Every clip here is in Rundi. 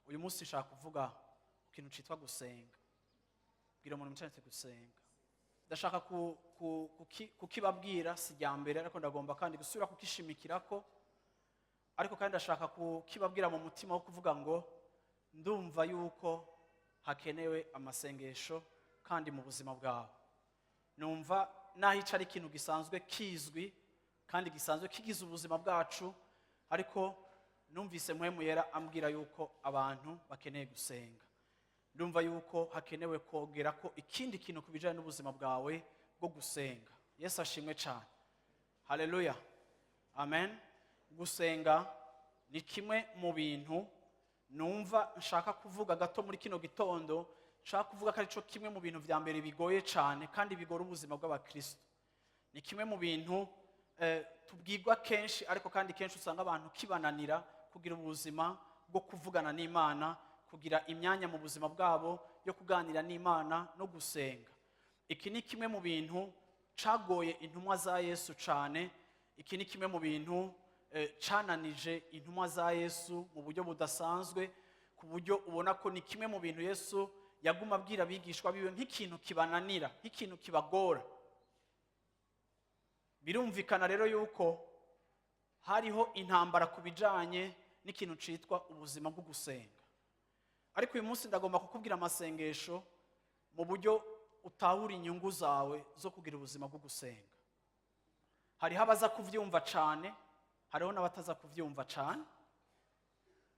Uyu munsi nshaka kuvuga ku kintu cyitwa gusenga. Bwira umuntu mwicaranye gusenga. Ndashaka kukibabwira si irya mbere, ariko ndagomba kandi gusubira kukishimikirako. Ariko kandi ndashaka kukibabwira mu mutima wo kuvuga ngo ndumva yuko hakenewe amasengesho kandi mu buzima bwawe. Numva naho ico ari ikintu gisanzwe kizwi kandi gisanzwe kigize ubuzima bwacu, ariko numvise Mpwemu Yera ambwira yuko abantu bakeneye gusenga. Ndumva yuko hakenewe kongera ko ikindi kintu ku bijyanye n'ubuzima bwawe bwo gusenga. Yesu ashimwe cyane, haleluya, amen. Gusenga ni kimwe mu bintu numva nshaka kuvuga gato muri kino gitondo. Nshaka kuvuga ko aricyo kimwe mu bintu vya mbere bigoye cyane kandi bigora ubuzima bw'abakristo. Ni kimwe mu bintu tubwirwa kenshi, ariko kandi kenshi usanga abantu kibananira kugira ubuzima bwo kuvugana n'Imana, kugira imyanya mu buzima bwabo yo kuganira n'Imana no gusenga. Iki ni kimwe mu bintu cagoye intumwa za Yesu cyane. Iki ni kimwe mu bintu cananije intumwa za Yesu mu buryo budasanzwe, ku buryo ubona ko ni kimwe mu bintu Yesu yaguma abwira abigishwa biwe nk'ikintu kibananira, nk'ikintu kibagora. Birumvikana rero yuko hariho intambara ku bijanye n'ikintu citwa ubuzima bwo gusenga. Ariko uyu munsi ndagomba kukubwira amasengesho mu buryo utahura inyungu zawe zo kugira ubuzima bwo gusenga. Hariho abaza kuvyumva cane, hariho n'abataza kuvyumva cane,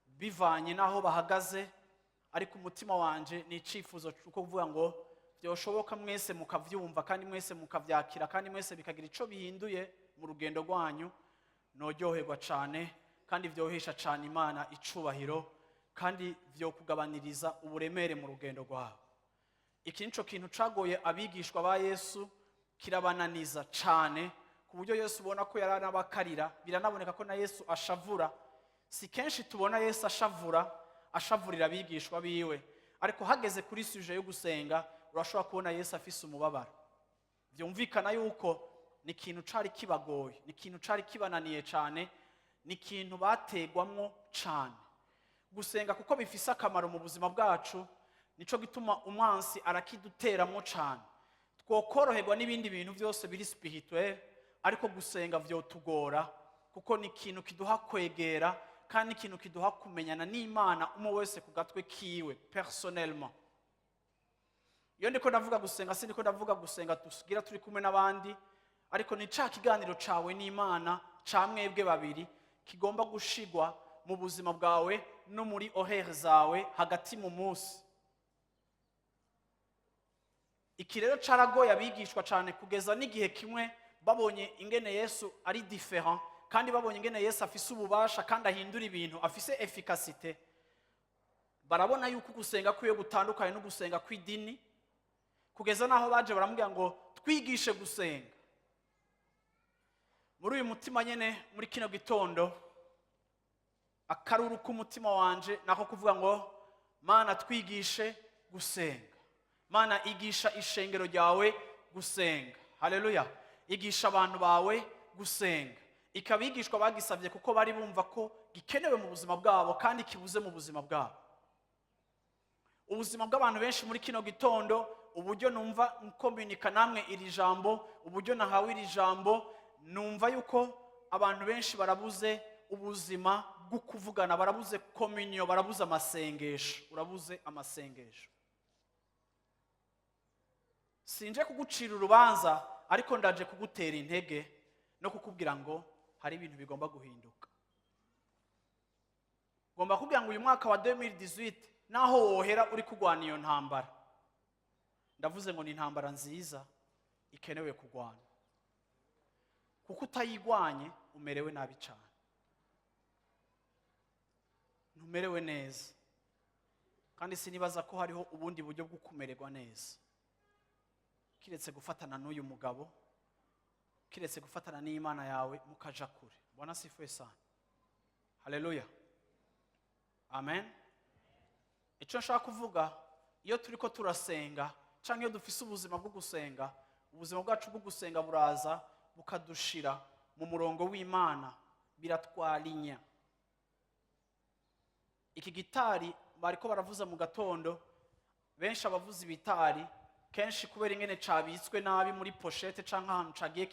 bivanye n'aho bahagaze. Ariko umutima wanje ni icifuzo cyo kuvuga ngo byoshoboka mwese mukavyumva, kandi mwese mukavyakira, kandi mwese bikagira ico bihinduye mu rugendo rwanyu. Noryoherwa cane kandi vyohesha cane Imana icubahiro, kandi vyokugabaniriza uburemere mu rugendo rwawe. Iki nico kintu cagoye abigishwa ba Yesu, kirabananiza cane, ku buryo Yesu ubona ko yaranabakarira. Biranaboneka ko na Yesu ashavura. Si kenshi tubona Yesu ashavura, ashavurira abigishwa biwe, ariko hageze kuri sujet yo gusenga urashobora kubona Yesu afise umubabaro. Byumvikana yuko ni ikintu cari kibagoye, ni ikintu cari kibananiye cane, ni ikintu bategwamwo cane gusenga, kuko bifise akamaro mu buzima bwacu. Nico gituma umwansi arakiduteramwo cane. Twokoroherwa n'ibindi bintu byose biri spirituel, ariko gusenga vyotugora, kuko ni ikintu kiduha kwegera kandi ni ikintu kiduha kumenyana n'Imana, umwe wese ku gatwe kiwe, personnellement. Iyo ndiko ndavuga gusenga, si ndiko ndavuga gusenga tusigira turi kumwe n'abandi, ariko ni ca kiganiro cawe n'Imana ca mwebwe babiri, kigomba gushigwa mu buzima bwawe no muri horaire zawe hagati mu munsi. Iki rero caragoye abigishwa cyane, kugeza n'igihe kimwe babonye ingene Yesu ari différent, kandi babonye ingene Yesu afise ububasha kandi ahindura ibintu, afise efficacité. Barabona yuko ugusenga kwiwe gutandukanye no gusenga kw'idini, kugeza n'aho baje baramubwira ngo twigishe gusenga. Muri uyu mutima nyene, muri kino gitondo, akaruru k'umutima wanje nako kuvuga ngo Mana, twigishe gusenga. Mana, igisha ishengero ryawe gusenga. Haleluya! Igisha abantu bawe gusenga. Ikabigishwa bagisabye kuko bari bumva ko gikenewe mu buzima bwabo kandi kibuze mu buzima bwabo. Ubuzima bw'abantu benshi muri kino gitondo, uburyo numva nkominika namwe iri jambo, uburyo nahawe iri jambo, numva yuko abantu benshi barabuze ubuzima bwo kuvugana, barabuze communion, barabuze amasengesho. Urabuze amasengesho. Sinje kugucira urubanza, ariko ndaje kugutera intege no kukubwira ngo hari ibintu bigomba guhinduka. Ngomba kubwira ngo uyu mwaka wa 2018, naho wohera uri kurwana iyo ntambara, ndavuze ngo ni intambara nziza ikenewe kurwana. Kuko utayigwanye umerewe nabi cyane, ntumerewe neza. Kandi sinibaza ko hariho ubundi buryo bwo kumererwa neza kiretse gufatana n'uyu mugabo, kiretse gufatana n'Imana yawe mukaja kure. Bwana asifiwe sana. Haleluya, amen. Icyo nshaka kuvuga, iyo turi ko turasenga cyangwa iyo dufise ubuzima bwo gusenga, ubuzima bwacu bwo gusenga buraza bukadushira mu murongo w'Imana, biratwarinya. Iki gitari bariko baravuza mu gatondo, benshi abavuza ibitari kenshi, kubera ingene cabitswe nabi muri pochette canke ahantu cagiye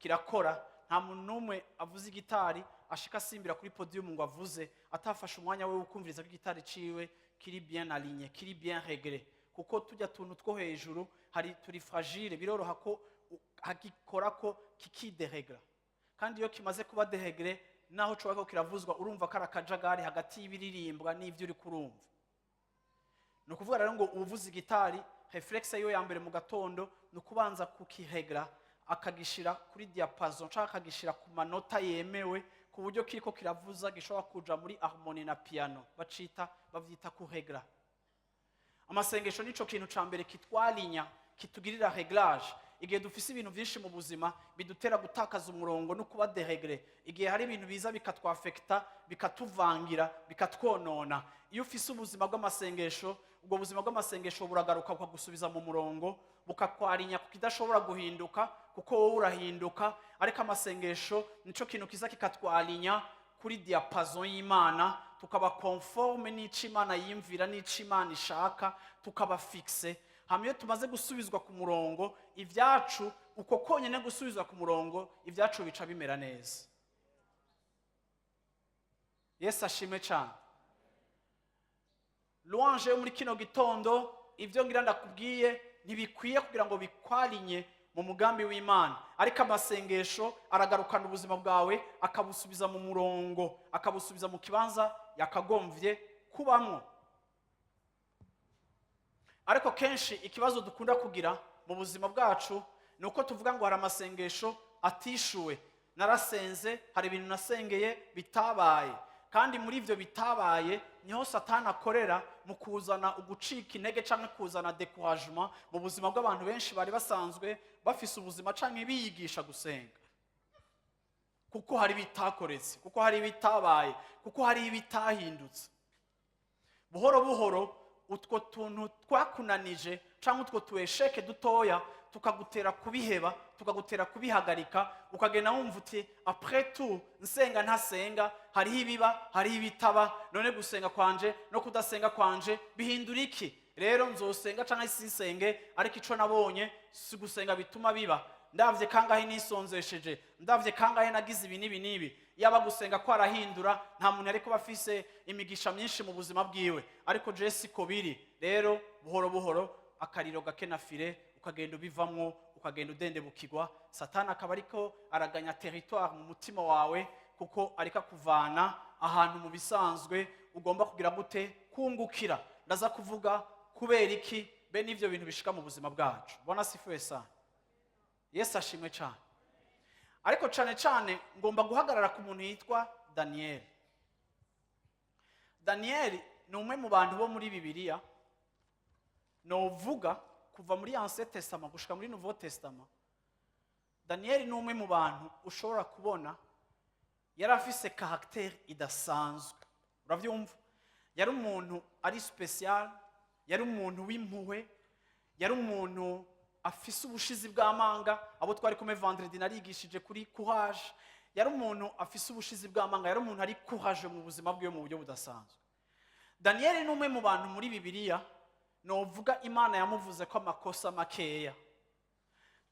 kirakora, nta muntu n'umwe avuza igitari ashika asimbira kuri podium ngo avuze atafashe umwanya we wo kumviriza ko igitari ciwe kiri bien aligné, kiri bien réglé, kuko tujya tuntu two hejuru hari turi fragile, biroroha ko hagikora ko kikideregla. Kandi iyo kimaze kuba déréglé, naho coba ko kiravuzwa, urumva ko ari akajagari hagati y'ibiririmbwa n'ivyo uri kurumva. Ni ukuvuga rero ngo uwuvuza igitari, réflexe yiwe ya mbere mu gatondo ni ukubanza kukihegra, akagishira kuri diapason cyangwa akagishira ku manota yemewe, ku buryo kiriko kiravuza gishobora kuja muri harmonie na piano. Bacita bavyita kuhegra. Amasengesho nico kintu ca mbere kitwalinya, kitugirira réglage. Igihe dufise ibintu byinshi mu buzima bidutera gutakaza umurongo no kuba déréglé, igihe hari ibintu biza bikatwafekita, bikatuvangira, bikatwonona, iyo ufise ubuzima bw'amasengesho, ubwo buzima bw'amasengesho buragaruka bukagusubiza mu murongo, bukakwarinya ku kidashobora guhinduka, kuko wowe urahinduka, ariko amasengesho nico kintu kiza kikatwarinya kuri diapason y'Imana, tukaba conforme n'ico Imana yimvira n'ico Imana ishaka, tukaba fixe. Hama iyo tumaze gusubizwa ku murongo, ibyacu uko konyine gusubizwa ku murongo, ibyacu bica bimera neza. Yesu ashimwe cyane. Louange yo muri kino gitondo, ibyo ngira ndakubwiye ntibikwiye kugira ngo bikwarinye mu mugambi w'Imana, ariko amasengesho aragarukana ubuzima bwawe, akabusubiza mu murongo, akabusubiza mu kibanza yakagombye kubamwo. Ariko kenshi ikibazo dukunda kugira mu buzima bwacu ni uko tuvuga ngo hari amasengesho atishuwe, narasenze, hari ibintu nasengeye bitabaye. Kandi muri ibyo bitabaye niho Satani akorera mu kuzana ugucika intege cyangwa kuzana découragement mu buzima bw'abantu benshi bari basanzwe bafise ubuzima cyangwa biyigisha gusenga, kuko hari ibitakoretse, kuko hari ibitabaye, kuko hari ibitahindutse. Buhoro buhoro utwo tuntu twakunanije cyangwa utwo tu échecs dutoya tukagutera kubiheba, tukagutera kubihagarika, ukagenda wumva uti: "Après tout, nsenga ntasenga, hariho ibiba, hariho ibitaba. None gusenga kwanje no kudasenga kwanje bihindura iki? Rero nzosenga cyangwa sinsenge, ariko ico nabonye si gusenga bituma biba. Ndavye kangahe nisonzesheje, ndavye kangahe nagize ibi n'ibi n'ibi, yaba gusenga kwarahindura, nta muntu yari kuba afise imigisha myinshi mu buzima bwiwe, ariko je siko biri." Rero buhoro buhoro, akariro gake na fire, ukagenda ubivamwo, ukagenda udendebukirwa. Satani akaba ariko araganya territoire mu mutima wawe, kuko ariko akuvana ahantu mu bisanzwe ugomba kugira gute? Kungukira. Ndaza kuvuga kubera iki be n'ivyo bintu bishika mu buzima bwacu. Bwana asifiwe sana. Yesu ashimwe cyane. Ariko cyane cyane ngomba guhagarara ku muntu yitwa Daniyeli. Daniyeli ni umwe mu bantu bo muri Bibiliya novuga kuva muri Ancien Testament gushika muri Nouveau Testament. Daniyeli ni umwe mu bantu ushobora kubona yari afise caractère idasanzwe. Urabyumva, yari umuntu ari spécial, yari umuntu w'impuhwe, yari umuntu afise ubushizi bw'amanga. Abo twari kumwe vendredi, narigishije kuri courage. Yari umuntu afise ubushizi bw'amanga, yari umuntu ari courage mu buzima bwiwe mu buryo budasanzwe. Daniyeli ni umwe mu bantu muri Bibiliya novuga Imana yamuvuze ko amakosa makeya.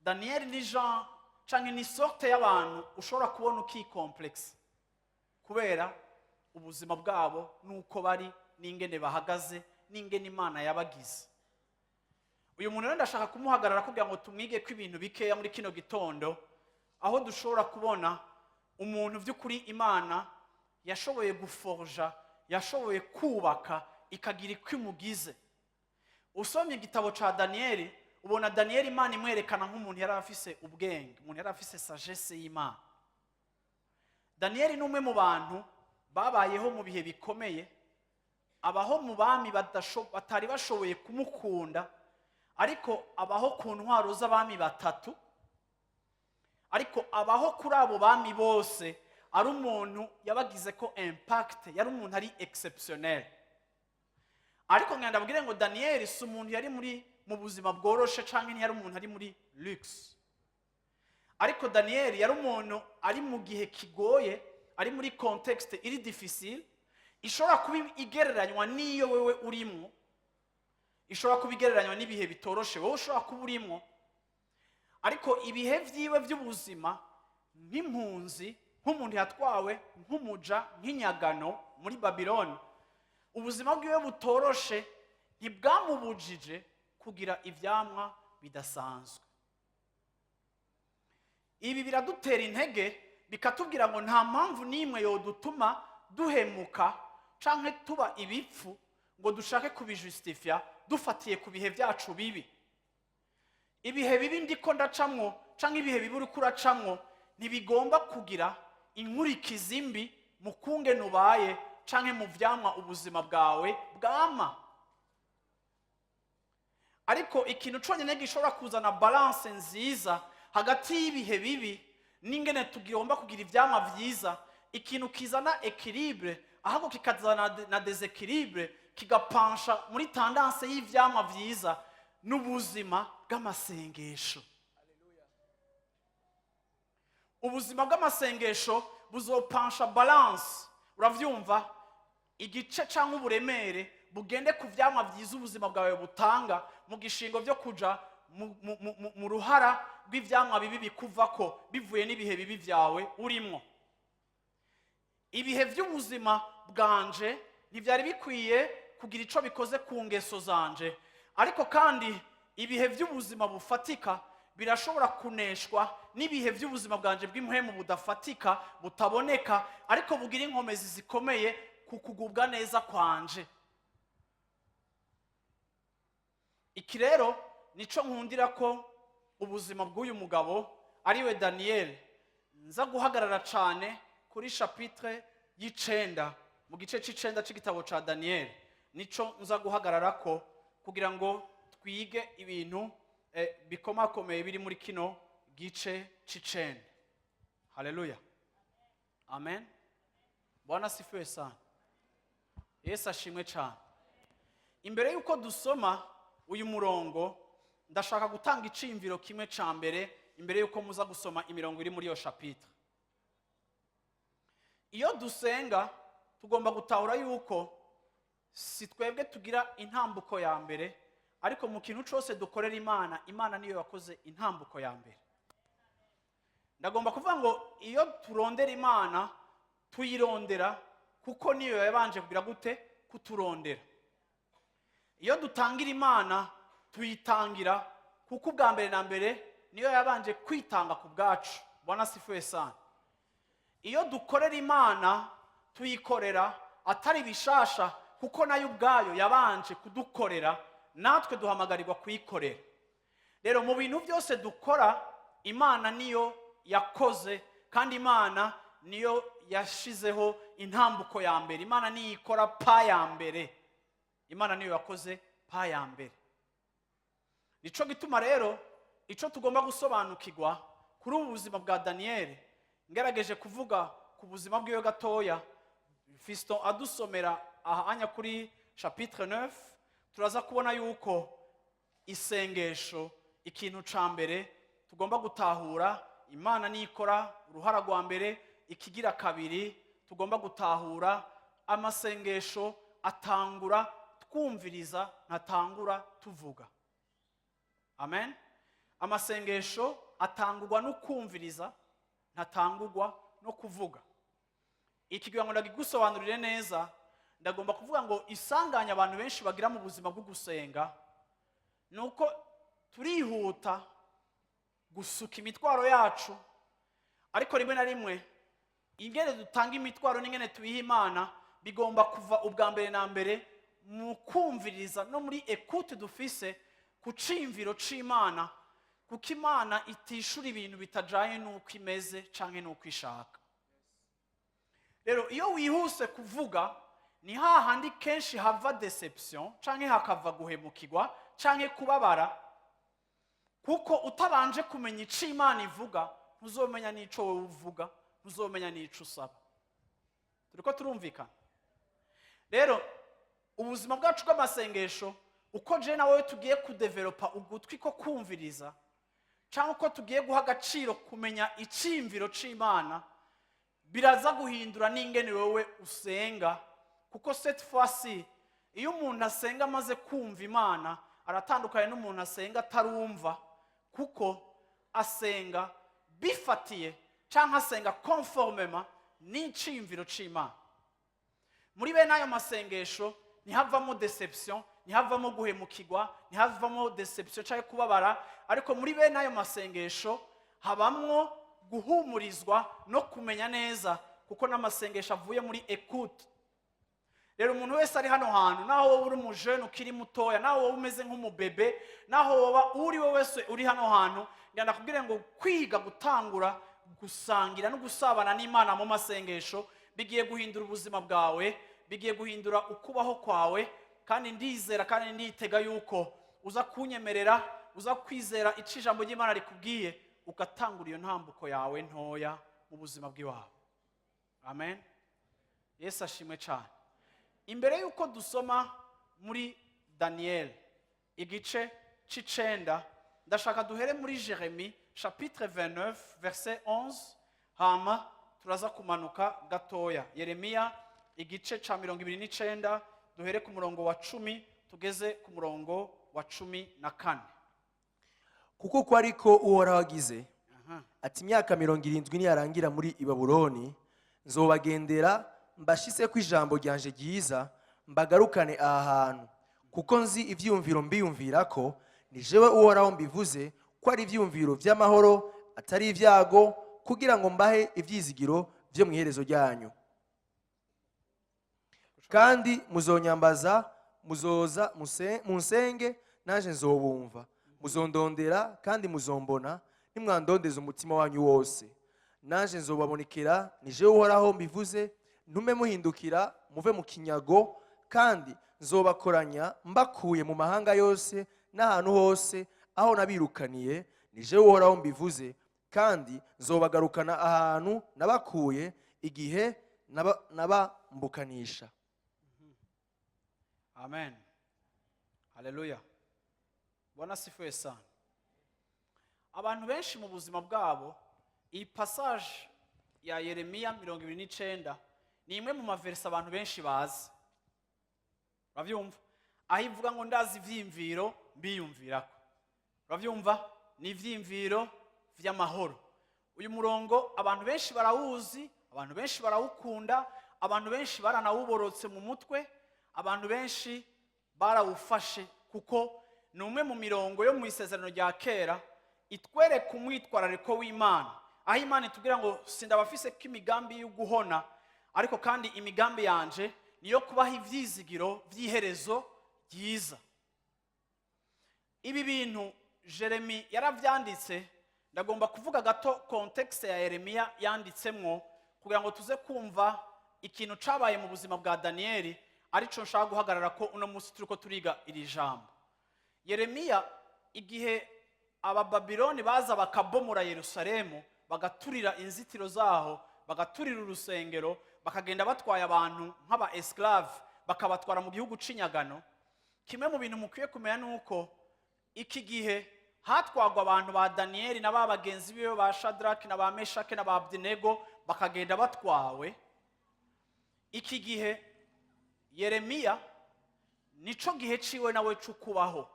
Daniyeli ni jean canke ni sorte y'abantu ushobora kubona ukikomplekisa kubera ubuzima bwabo n'uko bari n'ingene bahagaze n'ingene Imana yabagize. Uyu muntu rero ndashaka kumuhagarara kugira ngo tumwige ko ibintu bikeya muri kino gitondo, aho dushobora kubona umuntu by'ukuri Imana yashoboye guforja, yashoboye kubaka, ikagira iko imugize. Usomye igitabo cya Daniyeli, Ubona Daniyeli, Imana imwerekana nk'umuntu yari afise ubwenge, umuntu yari afise sagesse y'Imana. Daniyeli ni umwe mu bantu babayeho mu bihe bikomeye, abaho mu bami batari bashoboye kumukunda, ariko abaho ku ntwaro z'abami batatu. Ariko abaho kuri abo bami bose ari umuntu yabagize ko impact, yari umuntu ari exceptionnel. Ariko ngenda ndabwire ngo Daniyeli si umuntu yari mu buzima bworoshe, cyangwa ntiyari umuntu ari muri luxe. Ariko Daniyeli yari umuntu ari mu gihe kigoye, ari muri contexte iri difficile, ishobora kuba igereranywa n'iyo wewe urimo, ishobora kuba igereranywa n'ibihe bitoroshe wowe ushobora kuba urimo. Ariko ibihe byiwe by'ubuzima nk'impunzi, nk'umuntu yatwawe nk'umuja, nk'inyagano muri Babiloni, ubuzima bwiwe butoroshe ntibwamubujije kugira ibyamwa bidasanzwe. Ibi biradutera intege, bikatubwira ngo nta mpamvu n'imwe yodutuma duhemuka canke tuba ibipfu ngo dushake kubijustifia dufatiye ku bihe byacu bibi. Ibihe bibi ndiko ndacamwo canke ibihe bibi uriko uracamwo ntibigomba kugira inkurikizi mbi mu kungene ubaye canke mu vyamwa ubuzima bwawe bwama. Ariko ikintu conyine gishobora kuzana balance nziza hagati y'ibihe bibi n'ingene tugomba kugira ivyamwa vyiza, ikintu kizana équilibre ahubwo kikazana na déséquilibre, kigapansha muri tendance y'ivyamwa vyiza, n'ubuzima bw'amasengesho. Ubuzima bw'amasengesho buzopansha balance, uravyumva, igice cyangwa uburemere bugende ku vyamwa vyiza ubuzima bwawe butanga, mu gishingo byo kuja mu ruhara rw'ivyamwa bibi bikuvako bivuye n'ibihe bibi vyawe urimwo. Ibihe by'ubuzima bwanje ntibyari bikwiye kugira ico bikoze ku ngeso zanje, ariko kandi ibihe by'ubuzima bufatika birashobora kuneshwa n'ibihe by'ubuzima bwanje bw'impwemu budafatika, butaboneka, ariko bugira inkomezi zikomeye ku kugubwa neza kwanje. Iki rero nico nkundira ko ubuzima bw'uyu mugabo ariwe Daniyeli. Nza guhagarara cyane kuri chapitre y'icenda, mu gice c'icenda c'igitabo ca Daniyeli nico nza guhagarara ko kugira ngo twige ibintu bikomakomeye biri muri kino gice c'icenda. Haleluya, amen. Bwana asifiwe sana. Yesu ashimwe cyane. Imbere y'uko dusoma uyu murongo, ndashaka gutanga iciyumviro kimwe ca mbere imbere y'uko muza gusoma imirongo iri muri iyo chapitre. Iyo dusenga, tugomba gutahura yuko si twebwe tugira intambuko ya mbere, ariko mu kintu cyose dukorera Imana, Imana niyo yakoze intambuko ya mbere. Ndagomba kuvuga ngo iyo turondera Imana, tuyirondera kuko niyo yabanje kugira gute? Kuturondera. Iyo dutangira Imana, tuyitangira kuko ubwa mbere na mbere niyo yabanje kwitanga ku bwacu. Bwana asifiwe sana. Iyo dukorera Imana, tuyikorera atari bishasha, kuko nayo ubwayo yabanje kudukorera, natwe duhamagarirwa kuyikorera. Rero mu bintu byose dukora, Imana niyo yakoze, kandi Imana niyo yashizeho intambuko ya mbere. Imana niyo ikora pas ya mbere, Imana niyo yakoze pas ya mbere. Nico gituma rero icyo tugomba gusobanukirwa kuri ubu buzima bwa Daniyeli, ngerageje kuvuga ku buzima bwiwe gatoya, Fiston adusomera aha anya kuri chapitre 9, turaza kubona yuko isengesho, ikintu ca mbere tugomba gutahura, Imana nikora uruhara rwa mbere. Ikigira kabiri tugomba gutahura, amasengesho atangura twumviriza, ntatangura tuvuga. Amen. Amasengesho atangurwa no kumviriza, ntatangurwa no kuvuga. Iki kugira ngo ndagigusobanurire neza, ndagomba kuvuga ngo isanganya abantu benshi bagira mu buzima bwo gusenga ni uko turihuta gusuka imitwaro yacu, ariko rimwe na rimwe ingene dutanga imitwaro n'ingene tuyiha Imana bigomba kuva ubwa mbere na mbere mu kumviriza no muri écoute dufise, kugira ngo tumenye ingene dushobora gushira Ku ciyumviro c'Imana, kuko Imana itishura ibintu bitajanye n'uko imeze canke n'uko ishaka. Rero iyo wihuse kuvuga, ni hahandi kenshi hava déception canke hakava guhemukirwa canke kubabara, kuko utabanje kumenya ico Imana ivuga, ntuzomenya n'ico wowe uvuga, ntuzomenya n'ico usaba. Turiko turumvikana? Rero ubuzima bwacu bw'amasengesho, uko je na wowe tugiye kudevelopa ugutwi ko kumviriza, cyangwa uko tugiye guha agaciro kumenya iciyumviro c'Imana, biraza guhindura n'ingene wowe usenga, kuko cette fois-ci iyo umuntu asenga amaze kumva Imana, aratandukanye n'umuntu asenga atarumva, kuko asenga bifatiye cyangwa asenga conformément n'iciyumviro c'Imana. Muri bene ayo masengesho ntihavamo déception, ntihavamo guhemukirwa, ntihavamo déception cyangwa kubabara, ariko muri bene ayo masengesho habamwo guhumurizwa no kumenya neza, kuko n'amasengesho avuye muri écoute. Rero umuntu wese ari hano hantu, naho wowe uri umujene ukiri mutoya, naho wowe umeze nk'umubebe, naho woba uri we wese uri hano hantu, ngira ndakubwire ngo kwiga gutangura gusangira no gusabana n'Imana mu masengesho bigiye guhindura ubuzima bwawe, bigiye guhindura ukubaho kwawe. Kandi ndizera kandi nditega yuko uza kunyemerera, uza kwizera icyo ijambo ry'Imana rikubwiye, ugatangura iyo ntambuko yawe ntoya mu buzima bw'iwawe. Amen. Yesu ashimwe cyane. Imbere y'uko dusoma muri Daniel igice c'icenda, ndashaka duhere muri Jérémie chapitre 29 verset 11, hama turaza kumanuka gatoya. Yeremiya igice ca 29, duhere ku murongo wa 10 tugeze ku murongo wa 14. Kuko uko ariko Uhoraho agize, ati: "Imyaka 70 niyarangira muri i Babuloni, nzobagendera, mbashitse ko ijambo ryanje ryiza, mbagarukane aha hantu, kuko nzi ivyiyumviro mbiyumvira ko, ni jewe Uhoraho mbivuze, ko ari ivyiyumviro vy'amahoro, atari ibyago, kugira ngo mbahe ivyizigiro vyo mu iherezo ryanyu. Kandi muzonyambaza, muzoza munsenge, naje nzobumva. Muzondondera kandi muzombona, nimwandondeza umutima wanyu wose. Naje nzobabonekera, ni jewe Uhoraho mbivuze, ntume muhindukira muve mu kinyago. Kandi nzobakoranya mbakuye mu mahanga yose n'ahantu hose aho nabirukaniye, ni jewe Uhoraho mbivuze, kandi nzobagarukana ahantu nabakuye igihe nabambukanisha." Amen, haleluya, Bwana asifiwe sana. Abantu benshi mu buzima bwabo, iyi passage ya Yeremiya 29 ni imwe mu ma versets abantu benshi bazi. Urabyumva aho ivuga ngo: "Ndazi ivyiyumviro mbiyumvirako." Urabyumva, ni ivyiyumviro vy'amahoro. Uyu murongo abantu benshi barawuzi, abantu benshi barawukunda, abantu benshi baranawuborotse mu mutwe, abantu benshi barawufashe, kuko ni umwe mu mirongo yo mu Isezerano rya Kera itwereka umwitwarariko w'Imana, aho Imana itubwira ngo: "Sindabafise ko imigambi yo guhona, ariko kandi imigambi yanje niyo kubaha ivyizigiro vy'iherezo ryiza." Ibi bintu Jeremi yaravyanditse. Ndagomba kuvuga gato contexte ya Yeremiya yanditsemwo, kugira ngo tuze kumva ikintu cabaye mu buzima bwa Daniyeli, arico nshaka guhagarara ko uno munsi turiko turiga iri jambo. Yeremiya, igihe Abababiloni baza bakabomora Yerusalemu, bagaturira inzitiro zaho, bagaturira urusengero, bakagenda batwaye abantu nk'aba esclave, bakabatwara mu gihugu c'inyagano, kimwe mu bintu mukwiye kumenya ni uko iki gihe hatwagwa abantu ba Daniyeli na ba bagenzi biwe, ba Shadraki na ba Meshake na ba Abdinego, bakagenda batwawe. Iki gihe Yeremiya nico gihe ciwe nawe c'ukubaho,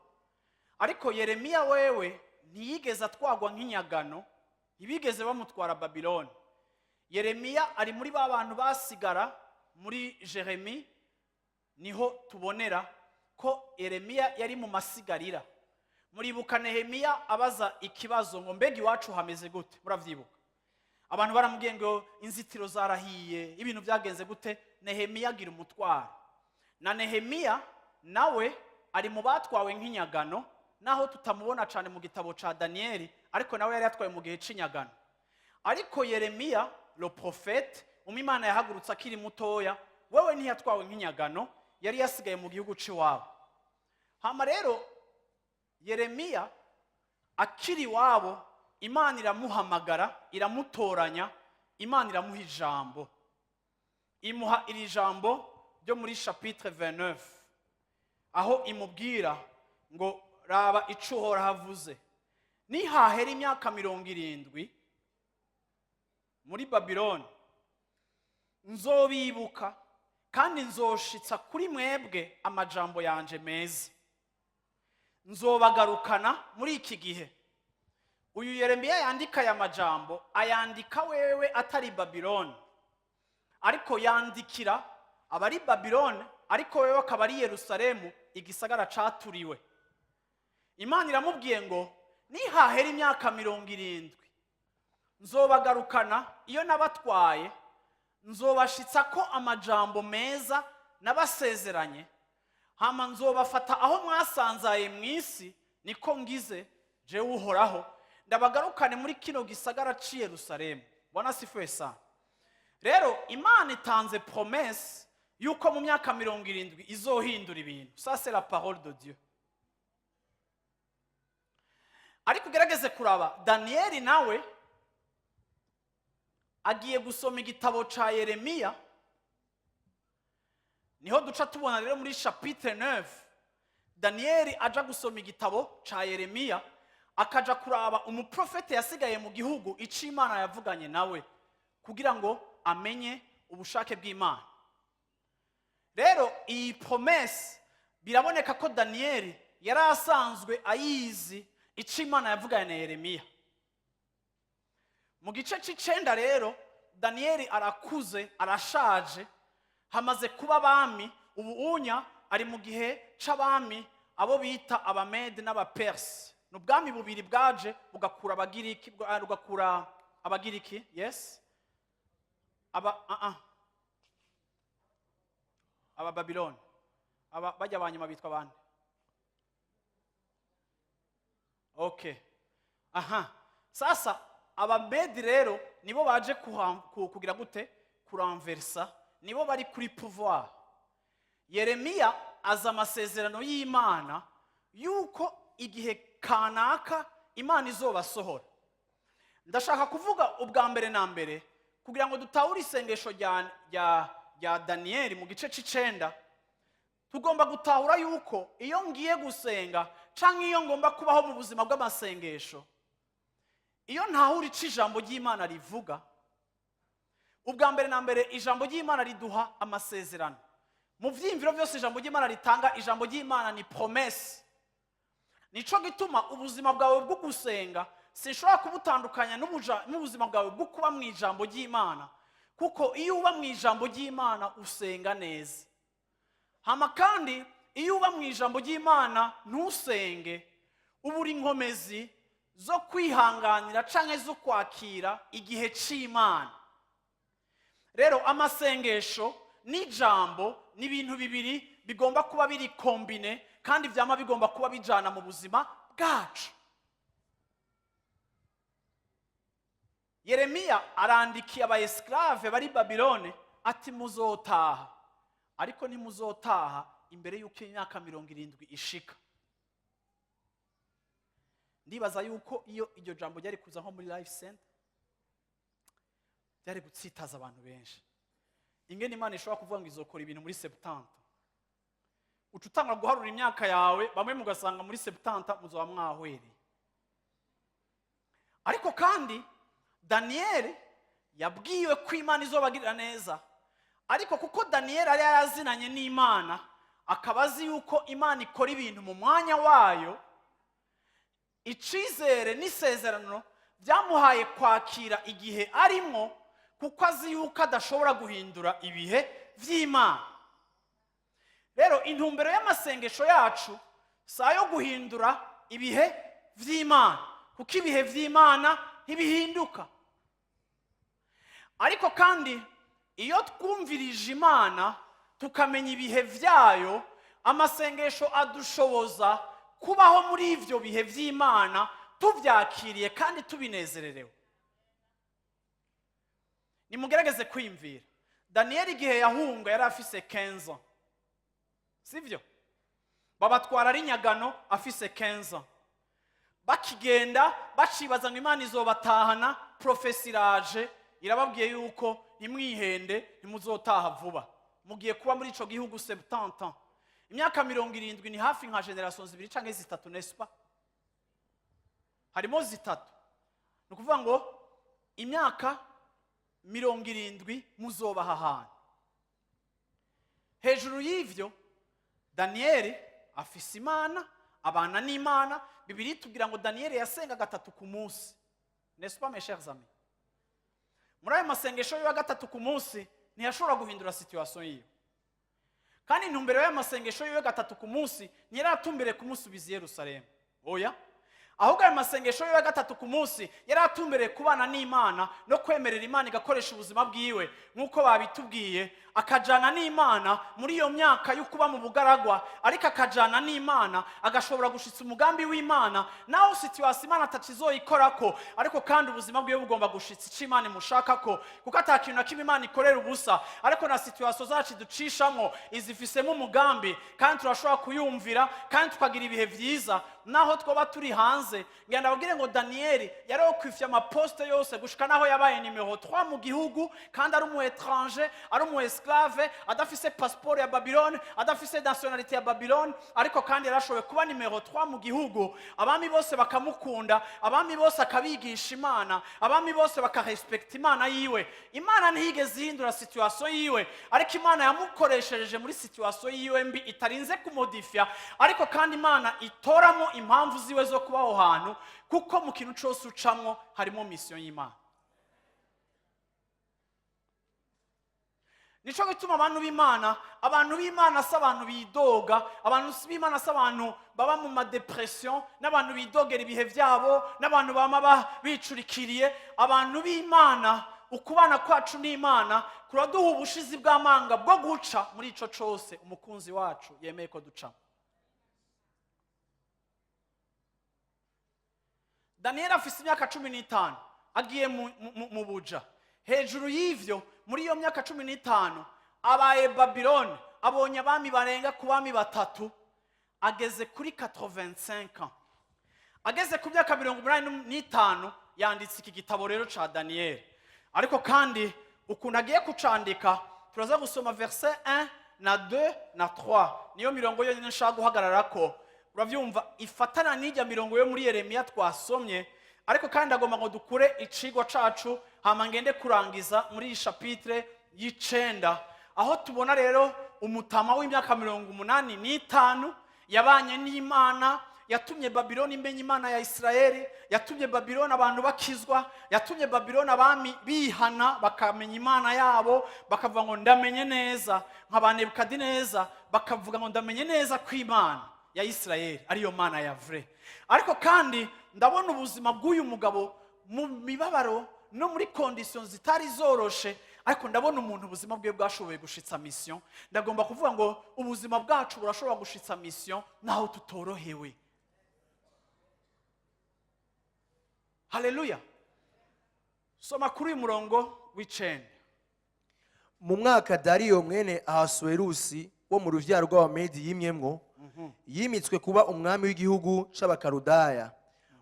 ariko Yeremiya wewe ntiyigeze atwagwa nk'inyagano, ntibigeze bamutwara Babiloni. Yeremiya ari muri ba bantu basigara. Muri Jeremi niho tubonera ko Yeremiya yari mu masigarira. Muribuka Nehemiya abaza ikibazo ngo: "Mbega iwacu hameze gute?" Muravyibuka? Abantu baramubwiye ngo inzitiro zarahiye, ibintu byagenze gute? Nehemiya agira umutwaro. Na Nehemiya nawe ari mu batwawe nk'inyagano. Naho tutamubona cyane mu gitabo ca Daniyeli, ariko nawe yari yatwawe mu gihe c'inyagano. Ariko Yeremiya le prophète, umwe Imana yahagurutse akiri mutoya, wewe ntiyatwawe nk'inyagano, yari yasigaye mu gihugu c'iwabo. Hama rero Yeremiya akiri iwabo, Imana iramuhamagara, iramutoranya, Imana iramuha ijambo. Imuha iri jambo ryo muri chapitre 29, aho imubwira ngo: "Raba ico Uhoraho avuze: nihahera imyaka 70 muri Babiloni, nzobibuka kandi nzoshitsa kuri mwebwe amajambo yanje meza, nzobagarukana muri iki gihe." Uyu Yeremiya yandika aya majambo, ayandika wewe atari Babiloni, ariko yandikira abari Babiloni, ariko wewe akaba ari Yerusalemu, igisagara caturiwe. Imana iramubwiye ngo: "Nihahera imyaka 70, nzobagarukana iyo nabatwaye, nzobashitsa ko amajambo meza nabasezeranye, hama nzobafata aho mwasanzaye mu isi, niko ngize jewe Uhoraho, ndabagarukane muri kino gisagara c'i Yerusalemu." Bwana asifiwe sana. Rero Imana itanze promesse yuko mu myaka 70 izohindura ibintu. Ça, c'est la parole de Dieu. Ariko ugerageze kuraba, Daniyeli nawe agiye gusoma igitabo ca Yeremiya, niho duca tubona rero muri chapitre 9, Daniyeli aja gusoma igitabo ca Yeremiya, akaja kuraba umuprofete yasigaye mu gihugu, ico Imana yavuganye nawe, kugira ngo amenye ubushake bw'Imana. Rero iyi promesse, biraboneka ko Daniyeli yari asanzwe ayizi, ico Imana yavuganye na Yeremiya. Mu gice c'icenda rero, Daniyeli arakuze, arashaje, hamaze kuba abami. Ubu unya ari mu gihe c'abami abo bita Abamede n'Abapersi. Ni ubwami bubiri bwaje bugakura Abagiriki, bugakura Abagiriki, yes, aba Abababiloni, aba bajya abanyuma bitwa bande? Okay, aha sasa Abamedi rero nibo baje kugira gute? Kuranversa, nibo bari kuri pouvoir. Yeremiya aza amasezerano y'Imana yuko igihe kanaka Imana izobasohora. Ndashaka kuvuga ubwa mbere na mbere, kugira ngo dutahure isengesho rya Daniyeli mu gice c'icenda, tugomba gutahura yuko iyo ngiye gusenga cyangwa iyo ngomba kubaho mu buzima bw'amasengesho, iyo ntahura icyo ijambo ry'Imana rivuga, ubwa mbere na mbere ijambo ry'Imana riduha amasezerano. Mu byiyumviro byose ijambo ry'Imana ritanga, ijambo ry'Imana ni promesse. Nico gituma ubuzima bwawe bwo gusenga sinshobora kubutandukanya n'ubuzima bwawe bwo kuba mu ijambo ry'Imana, kuko iyo uba mu ijambo ry'Imana usenga neza. Hama kandi iyo uba mu ijambo ry'Imana ntusenge, ubura inkomezi zo kwihanganira canke zo kwakira igihe c'Imana. Rero amasengesho n'ijambo ni ibintu bibiri bigomba kuba biri combiné, kandi byama bigomba kuba bijana mu buzima bwacu. Yeremiya arandikiye aba esclaves bari Babilone ati: "Muzotaha, ariko ntimuzotaha imbere y'uko imyaka 70 ishika." Ndibaza yuko iyo iryo jambo ryari kuza nko muri Life Center, byari gutsitaza abantu benshi. Ingene Imana ishobora kuvuga ngo izokora ibintu muri 70, uca utanga guharura imyaka yawe, bamwe mugasanga muri 70 muzoba mwahwereye. Ariko kandi Daniyeli yabwiwe ko Imana izobagirira neza. Ariko kuko Daniyeli yari yarazinanye n'Imana, akaba azi yuko Imana ikora ibintu mu mwanya wayo, icizere n'isezerano byamuhaye kwakira igihe arimwo, kuko azi yuko adashobora guhindura ibihe by'Imana. Rero intumbero y'amasengesho yacu si ayo guhindura ibihe by'Imana, kuko ibihe by'Imana ntibihinduka. Ariko kandi iyo twumvirije Imana, tukamenya ibihe byayo, amasengesho adushoboza Kubaho muri ivyo bihe vy'Imana tuvyakiriye kandi tubinezererewe. Nimugerageze kwiyumvira, Daniyeli igihe yahunga yari afise 15, sivyo? Babatwara ari nyagano afise 15. Bakigenda bacibaza ngo Imana izobatahana, prophétie iraje irababwiye yuko ntimwihende, ntimuzotaha vuba, mugiye kuba muri ico gihugu 70 ans, imyaka 70. Ni hafi nka génération zibiri canke zitatu, n'est-ce pas? Harimo zitatu. Ni ukuvuga ngo imyaka 70 muzobaha ahantu. Hejuru y'ivyo, Daniyeli afise Imana, abana n'Imana. Bibiliya itubwira ngo Daniyeli yasenga gatatu ku munsi, n'est-ce pas, mes chers amis? Muri ayo masengesho yiwe gatatu ku munsi, ntiyashobora guhindura situation yiwe. Kandi intumbero y'amasengesho yiwe gatatu ku munsi ntiyari atumbereye kumusubiza i Yerusalemu, oya. Ahubwo ayo masengesho yiwe gatatu ku munsi yari atumbereye kubana n'Imana no kwemerera Imana igakoresha ubuzima bwiwe nk'uko babitubwiye, akajana n'Imana muri iyo myaka yo kuba mu bugaragwa, ariko akajana n'Imana agashobora gushitsa umugambi w'Imana naho situation Imana atakizoyikorako. Ariko kandi ubuzima bwiwe bugomba gushitsa icyo Imana imushakako, kuko ata kintu na kimwe Imana ikorera ubusa. Ariko na situation zacu ducishamo izifisemo umugambi, kandi turashobora kuyumvira kandi tukagira ibihe byiza naho twaba turi hanze. Ngenda ababwire ngo Daniyeli yari occupé ama postes yose gushika naho yabaye numéro 3 mu gihugu, kandi ari umu étranger, ari umu esclave, adafise passeport ya Babylone, adafise nationalité ya Babylone. Ariko kandi yarashoboye kuba numéro 3 mu gihugu, abami bose bakamukunda, abami bose akabigisha Imana, abami bose bakarespekta Imana yiwe. Imana ntiyigeze ihindura situation yiwe, ariko Imana yamukoreshereje muri situation yiwe mbi itarinze kumodifya. Ariko kandi Imana itoramo impamvu ziwe zo kuba aho hantu, kuko mu kintu cyose ucamwo harimo mission y'Imana. Nico gituma abantu b'Imana si abantu bidoga. Abantu b'Imana si abantu baba mu ma dépressions n'abantu bidogera ibihe byabo n'abantu bama bicurikiriye. Abantu b'Imana, ukubana kwacu n'Imana kuraduha ubushizi bw'amanga bwo guca muri ico cose umukunzi wacu yemeye ko ducamo. Daniyeli afise imyaka 15 agiye mu buja. Hejuru y'ivyo, muri iyo myaka 15 abaye Babiloni, abonye abami barenga ku bami batatu, ageze kuri 85 ans. Ageze ku myaka 85 yanditse iki gitabo rero ca Daniyeli. Ariko kandi ukuntu agiye kucandika, turaza gusoma verset 1 na 2 na 3, niyo mirongo yonyine nshaka guhagararako. Urabyumva, ifatana n'ijya mirongo yo muri Yeremiya twasomye. Ariko kandi agomba ngo dukure icigwa cacu, hama ngende kurangiza muri iyi chapitre y'icenda, aho tubona rero umutama w'imyaka 85 yabanye n'Imana, yatumye Babiloni imenya Imana ya Isirayeli, yatumye Babiloni abantu bakizwa, yatumye Babiloni abami bihana bakamenya Imana yabo, bakavuga ngo ndamenye neza, nka ba Nebukadineza bakavuga ngo ndamenye neza ko Imana ya Isirayeli ariyo Mana ya vrai. Ariko kandi ndabona ubuzima bw'uyu mugabo mu mibabaro no muri conditions zitari zoroshe, ariko ndabona umuntu ubuzima bwe bwashoboye gushitsa mission. Ndagomba kuvuga ngo ubuzima bwacu burashobora gushitsa mission naho tutorohewe. Haleluya! Soma kuri uyu murongo w'icenda. Mu mwaka Dariyo mwene Ahasuwerusi wo mu ruvyaro rw'Abamedi yimyemwo, yimitswe kuba umwami w'igihugu c'Abakaludaya,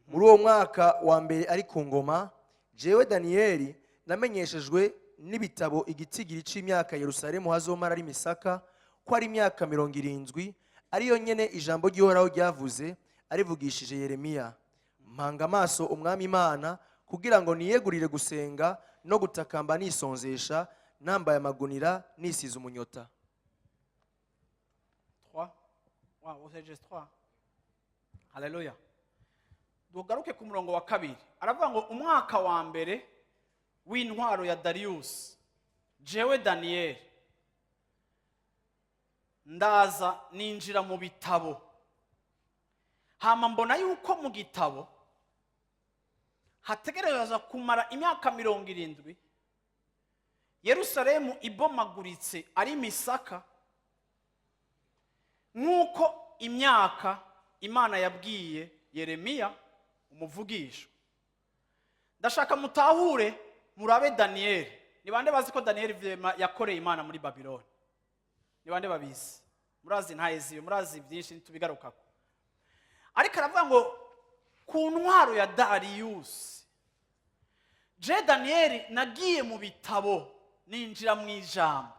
muri uwo mwaka wa mbere ari ku ngoma, jewe Daniyeli namenyeshejwe n'ibitabo igitigiri c'imyaka Yerusalemu hazomara ari misaka, ko ari imyaka 70, ariyo nyene ijambo ry'Uhoraho ryavuze arivugishije Yeremiya. Mpanga amaso Umwami Imana kugira ngo niyegurire gusenga no gutakamba nisonzesha, nambaye amagunira, nisize umunyota. 3. Wow, c'est 3. Haleluya! Tugaruke ku murongo wa kabiri. Aravuga ngo umwaka wa mbere w'intwaro ya Darius, jewe Daniyeli ndaza ninjira mu bitabo, hama mbona yuko mu gitabo hategereza kumara imyaka 70 Yerusalemu ibomaguritse ari misaka, nk'uko imyaka Imana yabwiye Yeremiya umuvugisho. Ndashaka mutahure, murabe Daniyeli. Ni bande bazi ko Daniyeli vyema yakoreye Imana muri Babiloni? Ni bande babizi? Murazi ntayeziwe, murazi byinshi, ntitubigarukako. Ariko aravuga ngo ku ntwaro ya Dariyusi, je Daniyeli nagiye mu bitabo, ninjira mu ijambo,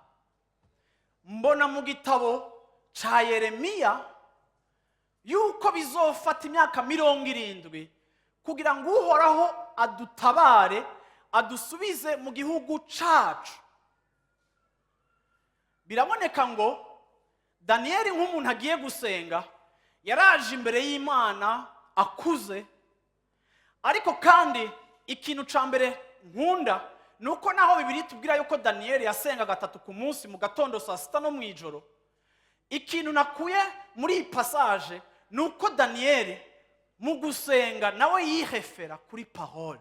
mbona mu gitabo ca Yeremiya yuko bizofata imyaka 70 kugira ngo Uhoraho adutabare, adusubize mu gihugu cacu. Biraboneka ngo Daniyeli, nk'umuntu agiye gusenga, yaraje imbere y'Imana akuze. Ariko kandi ikintu ca mbere nkunda ni uko naho Bibiri tubwira yuko Daniyeli yasenga gatatu ku munsi, mu gatondo, saa sita no mu ijoro, ikintu nakuye muri iyi passage ni uko Daniyeli mu gusenga nawe yihefera kuri parole.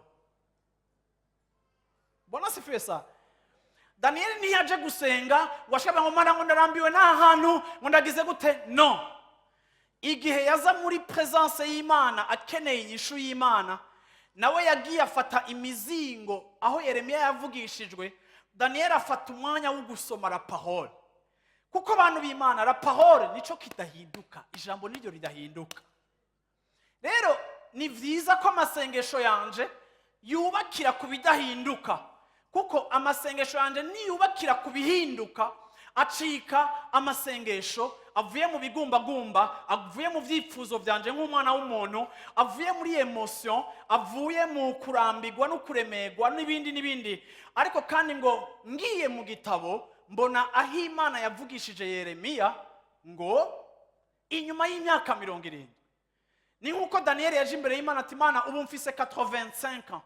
Bwana asifiwe sana. Daniyeli ntiyaje gusenga ngo ashaka ngo: "Mana, ngo ndarambiwe n'aha hantu, ngo ndagize gute?" No, igihe yaza muri présence y'Imana akeneye inyishu y'Imana, nawe yagiye afata imizingo aho Yeremiya yavugishijwe. Daniyeli afata umwanya wo gusoma la parole, kuko abantu b'Imana, la parole nico kidahinduka, ijambo niryo ridahinduka. Rero ni byiza ko amasengesho yanje yubakira ku bidahinduka, kuko amasengesho yanje niyubakira ku bihinduka acika amasengesho avuye mu bigumbagumba, avuye mu byifuzo byanje nk'umwana w'umuntu, avuye muri émotion, avuye mu kurambirwa no kuremegwa n'ibindi n'ibindi. Ariko kandi ngo ngiye mu gitabo, mbona aho Imana yavugishije Yeremiya ngo inyuma y'imyaka 70. Ni nk'uko Daniyeli yaje imbere y'Imana ati: "Imana, ubu mfise 85 ans,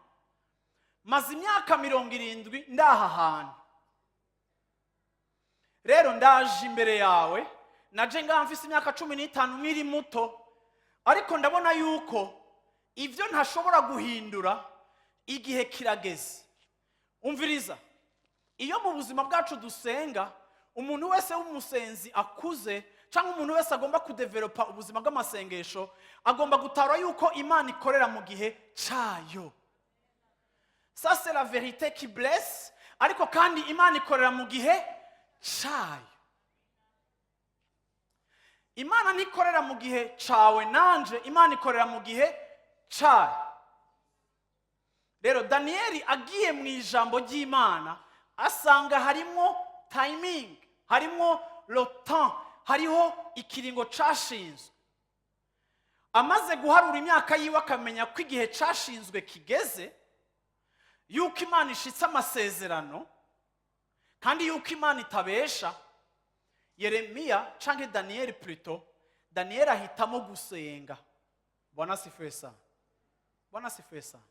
maze imyaka 70 ndaha hantu. Rero ndaje imbere yawe, naje ngaha mfise imyaka 15, nkiri muto, ariko ndabona yuko ibyo ntashobora guhindura, igihe kirageze." Umviriza, iyo mu buzima bwacu dusenga, umuntu wese w'umusenzi akuze cyangwa umuntu wese agomba kudevelopa ubuzima bw'amasengesho agomba gutara yuko Imana ikorera mu gihe cyayo. Ça, c'est la vérité qui blesse. Ariko kandi Imana ikorera mu gihe cyayo. Imana ntikorera mu gihe cawe nanje, Imana ikorera mu gihe cyayo. Rero Daniyeli agiye mu ijambo ry'Imana, asanga harimo timing, harimo le temps, hariho ikiringo cashinzwe. Amaze guharura imyaka yiwe, akamenya ko igihe cashinzwe kigeze, yuko Imana ishitse amasezerano kandi yuko Imana itabesha, Yeremiya canke Daniyeli plutôt, Daniyeli ahitamo gusenga. Bwana asifiwe sana, Bwana asifiwe sana.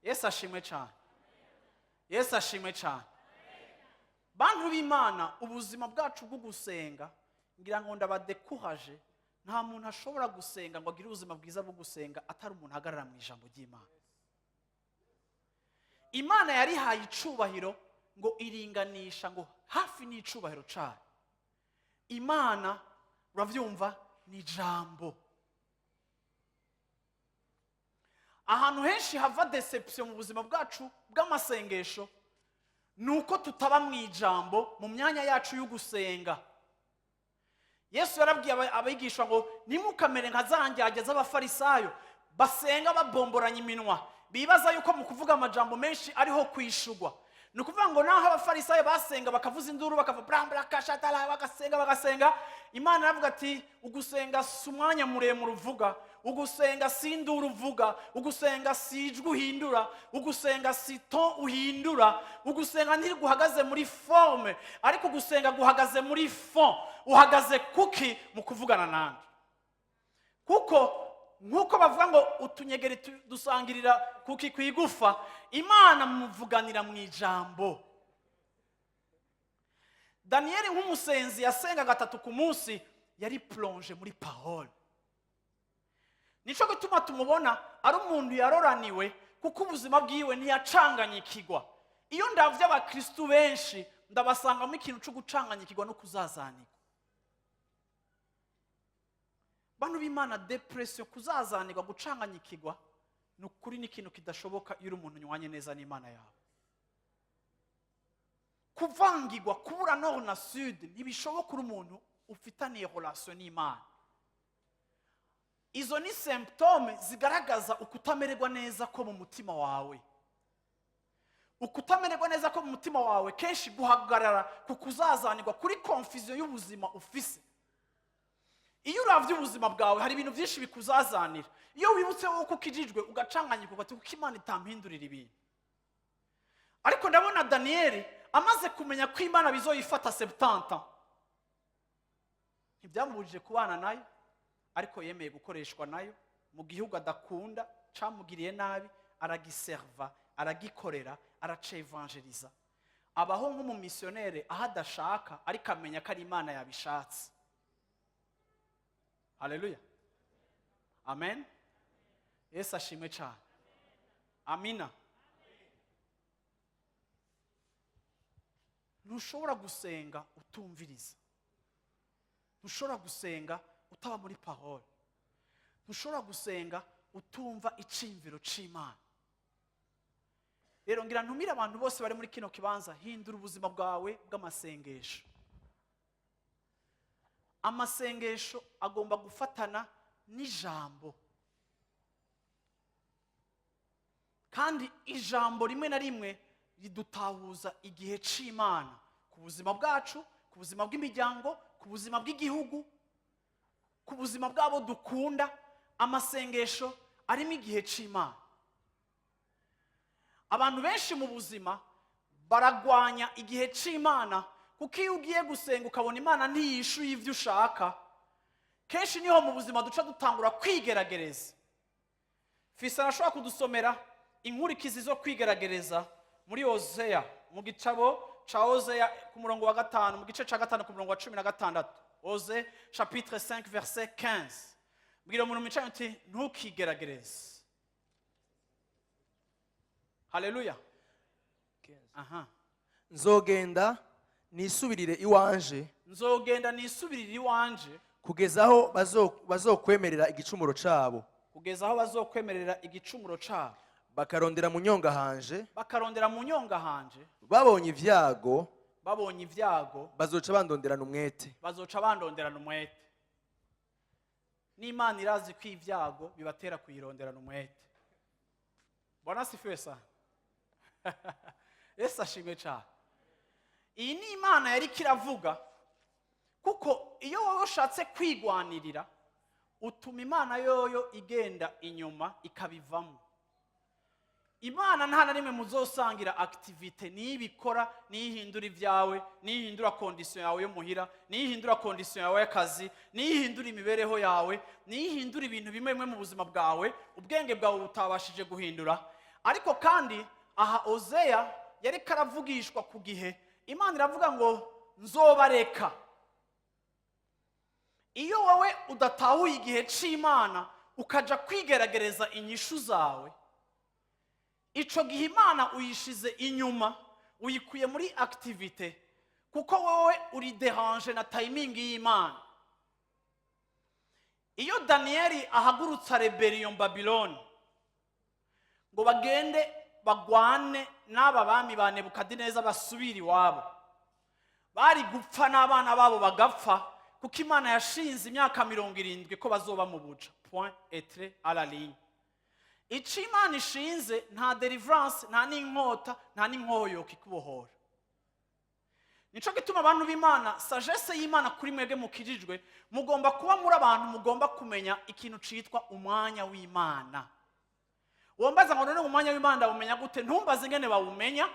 Yesu ashimwe cyane, Yesu ashimwe cyane. Bantu b'Imana, ubuzima bwacu bwo gusenga, ngira ngo ndabadekuraje, nta muntu ashobora gusenga ngo agire ubuzima bwiza bwo gusenga atari umuntu ahagarara mu ijambo ry'Imana. Imana yarihaye icubahiro, ngo iringanisha ngo hafi n'icubahiro cayo. Imana, urabyumva, ni ijambo. Ahantu henshi hava déception mu buzima bwacu bw'amasengesho ni uko tutaba mu ijambo mu myanya yacu yo gusenga. Yesu yarabwiye abigishwa ngo: "Ntimukamere nka za ndyarya z'Abafarisayo basenga babomboranya iminwa, bibaza yuko mu kuvuga amajambo menshi ariho kwishugwa." Ni ukuvuga ngo naho Abafarisayo basenga bakavuza induru, bakava brambra kashatara, bagasenga bagasenga, Imana iravuga ati: "Ugusenga si umwanya muremure uvuga, ugusenga si induru uvuga, ugusenga si ijwi uhindura, ugusenga si ton uhindura, ugusenga ntiguhagaze muri forme, ariko ugusenga guhagaze muri fond. Uhagaze kuki mu kuvugana nande?" Kuko nk'uko bavuga ngo utunyegeri dusangirira kuki? Ku igufa. Imana muvuganira mu ijambo. Daniyeli nk'umusenzi yasenga gatatu ku munsi, yari plongé muri parole. Nico gituma tumubona ari umuntu yaroraniwe, kuko ubuzima bwiwe ntiyacanganyikirwa. Iyo ndavye abakristu benshi, ndabasangamo ikintu cyo gucanganyikirwa no kuzazanirwa. Bantu b'Imana, dépression, kuzazanirwa, gucanganyikirwa, ni ukuri ni ikintu kidashoboka iyo uri umuntu unywanye neza n'Imana yawe. Kuvangirwa, kubura nord na sud, ntibishoboka uri umuntu ufitaniye relation n'Imana. Izo ni symptômes zigaragaza ukutamererwa neza ko mu mutima wawe. Ukutamererwa neza ko mu mutima wawe kenshi guhagarara ku kuzazanirwa, kuri confusion y'ubuzima ufise. Iyo uravye ubuzima bwawe, hari ibintu byinshi bikuzazanira. Iyo wibutse wowe ko ukijijwe, ugacanganyikwa, ugati kuko Imana itampindurira ibintu. Ariko ndabona Daniyeli amaze kumenya ko Imana bizoyifata 70, ntibyamubujije kubana nayo, ariko yemeye gukoreshwa nayo mu gihugu adakunda, camugiriye nabi, aragiserva, aragikorera, aracevanjeriza, abaho nk'umumisiyoneri aho adashaka, ariko amenya ko ari Imana yabishatse. Haleluya, amen. Yesu ashimwe cyane. Amina. Ntushobora gusenga utumviriza, ntushobora gusenga utaba muri parole, ntushobora gusenga utumva iciyumviro c'Imana. Rero ngira ntumire abantu bose bari muri kino kibanza: hindura ubuzima bwawe bw'amasengesho. Amasengesho agomba gufatana n'ijambo, kandi ijambo rimwe na rimwe ridutahuza igihe c'Imana ku buzima bwacu, ku buzima bw'imiryango, ku buzima bw'igihugu, ku buzima bw'abo dukunda. Amasengesho arimo igihe c'Imana. Abantu benshi mu buzima baragwanya igihe c'Imana, kuko iyo ugiye gusenga ukabona Imana ntiyishuye ibyo ushaka, kenshi niho mu buzima duca dutangura kwigerageza. Fisa arashobora kudusomera inkurikizi zo kwigerageza muri Ozeya, mu gitabo ca Ozeya ku murongo wa 5, mu gice ca 5 ku murongo wa 16. Osée chapitre 5 verset 15. Bwira umuntu mwicaye uti: "Ntukigeragereze." Haleluya, aha. Nzogenda nisubirire iwanje. Nzogenda nisubirire iwanje. Kugeza aho bazokwemerera igicumuro cabo. Kugeza aho bazokwemerera igicumuro cabo. Bakarondera mu nyonga hanje. Bakarondera mu nyonga hanje. Babonye ibyago. Babonye ibyago. Bazoca bandonderana umwete. Bazoca bandonderana umwete. N'Imana irazi ko ibyago bibatera kuyironderana umwete. Bwana asifiwe sana, Yesu ashimwe cyane. Iyi ni Imana yari kiravuga, kuko iyo wowe ushatse kwigwanirira, utuma Imana yoyo igenda inyuma ikabivamo. Imana nta na rimwe muzosangira activité. Niyo ibikora, niyo ihindura ibyawe, niyo ihindura condition yawe yo muhira, niyo ihindura condition yawe y'akazi, niyo ihindura imibereho yawe, niyo ihindura ibintu bimwe bimwe mu buzima bwawe ubwenge bwawe butabashije guhindura. Ariko kandi aha Ozeya yari karavugishwa ku gihe Imana iravuga ngo nzobareka. Iyo wowe udatahuye igihe c'Imana, ukaja kwigerageza inyishu zawe, ico gihe Imana uyishize inyuma, uyikuye muri activité, kuko wowe uri dérangé na timing y'Imana. Iyo Daniyeli ahagurutsa rébellion Babiloni ngo bagende bagwane n'aba bami ba Nebukadineza, basubire iwabo, bari gupfa n'abana babo bagapfa, kuko Imana yashinze imyaka 70 ko bazoba mu buja. Point et trait à la ligne. Icyo Imana ishinze, nta délivrance, nta n'inkota, nta n'inkoyo ikubohora. Nico gituma, abantu b'Imana, sagesse y'Imana kuri mwebwe mukirijwe, mugomba kuba muri abantu mugomba kumenya ikintu citwa umwanya w'Imana. Wombaza ngo: "None umwanya w'Imana ndawumenya gute?" Ntumbaze ingene bawumenya.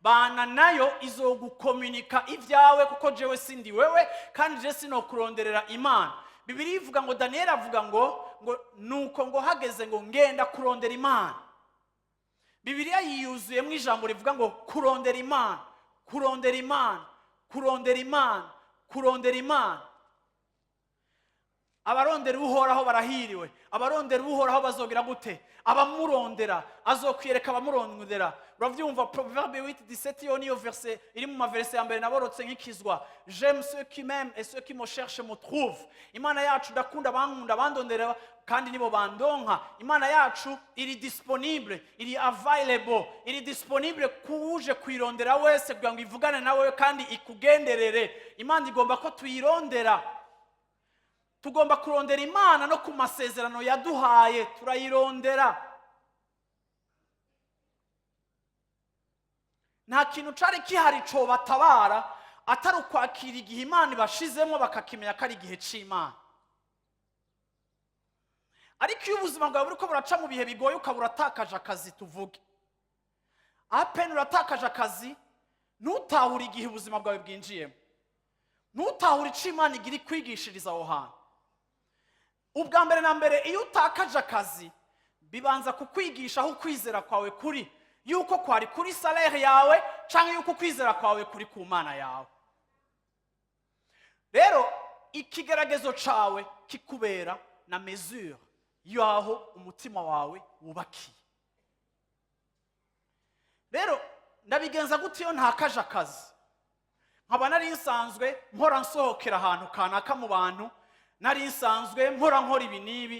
Bana nayo, izogukominika ibyawe, kuko jewe sindi wewe, kandi je sinokuronderera Imana. Bibiliya ivuga ngo, Daniyeli avuga ngo nuko ngo hageze ngo ngenda kurondera Imana. Bibiliya yiyuzuyemo ijambo rivuga ngo kurondera Imana, kurondera Imana, kurondera Imana, kurondera Imana. Abarondera Uhoraho barahiriwe. Abarondera Uhoraho bazogira gute? Abamurondera, azokwiyereka abamurondera. Uravyumva, Proverbe 8:17, yo niyo verset iri mu maverse ya mbere naborotse nkikizwa. "J'aime ceux qui m'aiment et ceux qui me cherchent me trouvent." Imana yacu, ndakunda abankunda, abandondera, kandi nibo bandonka. Imana yacu iri disponible, iri available, iri disponible kuwuje kuyirondera wese kugira ngo ivugane nawe kandi ikugenderere. Imana igomba ko tuyirondera. Tugomba kurondera Imana no ku masezerano yaduhaye turayirondera. Nta kintu cari kihari cobatabara atari ukwakira igihe Imana ibashizemo, bakakimenya ko ari igihe c'Imana. Ariko iyo ubuzima bwawe buriko buraca mu bihe bigoye, ukaba uratakaje akazi, tuvuge apeni uratakaje akazi, ntutahure igihe ubuzima bwawe bwinjiyemo, ntutahure ico Imana igira ikwigishiriza aho hantu. Ubwa mbere na mbere, iyo utakaje akazi, bibanza kukwigisha aho ukwizera kwawe kuri, yuko kwari kuri salaire yawe cyangwa yuko ukwizera kwawe kuri ku Mana yawe. Rero ikigeragezo cawe kikubera na mesure y'aho umutima wawe wubakiye. Rero ndabigenza gute iyo ntakaje akazi, nkaba nari nsanzwe mpora nsohokera ahantu kanaka mu bantu, nari nsanzwe mpora nkora ibi n'ibi?